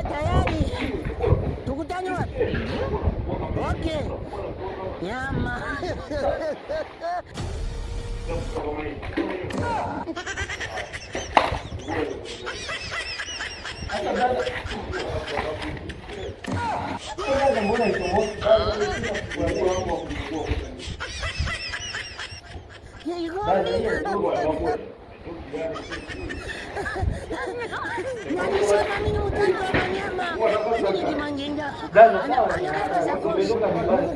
Tayari. Tukutane wapi? Okay. Nyama. Walisema mimi mtani wa wanyama, mimi Kimanjinga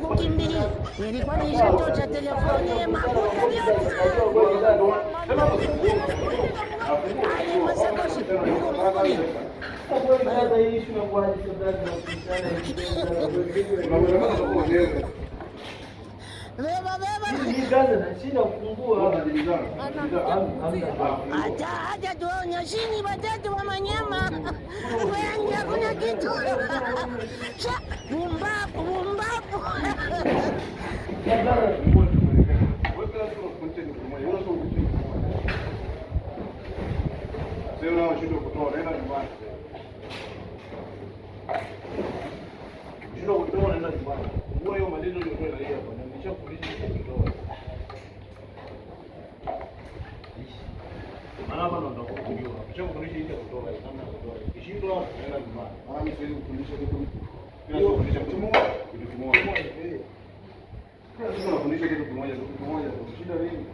kukimbili, nilikuwa nishatosha telefoni makuta yote masakoshi. Beba beba. Acha acha tuwaonyesheni watatu wa manyama. Wengi hakuna kitu. Sha bumbapu bumbapu. Kitu kimoja, kitu kimoja. Shida nini?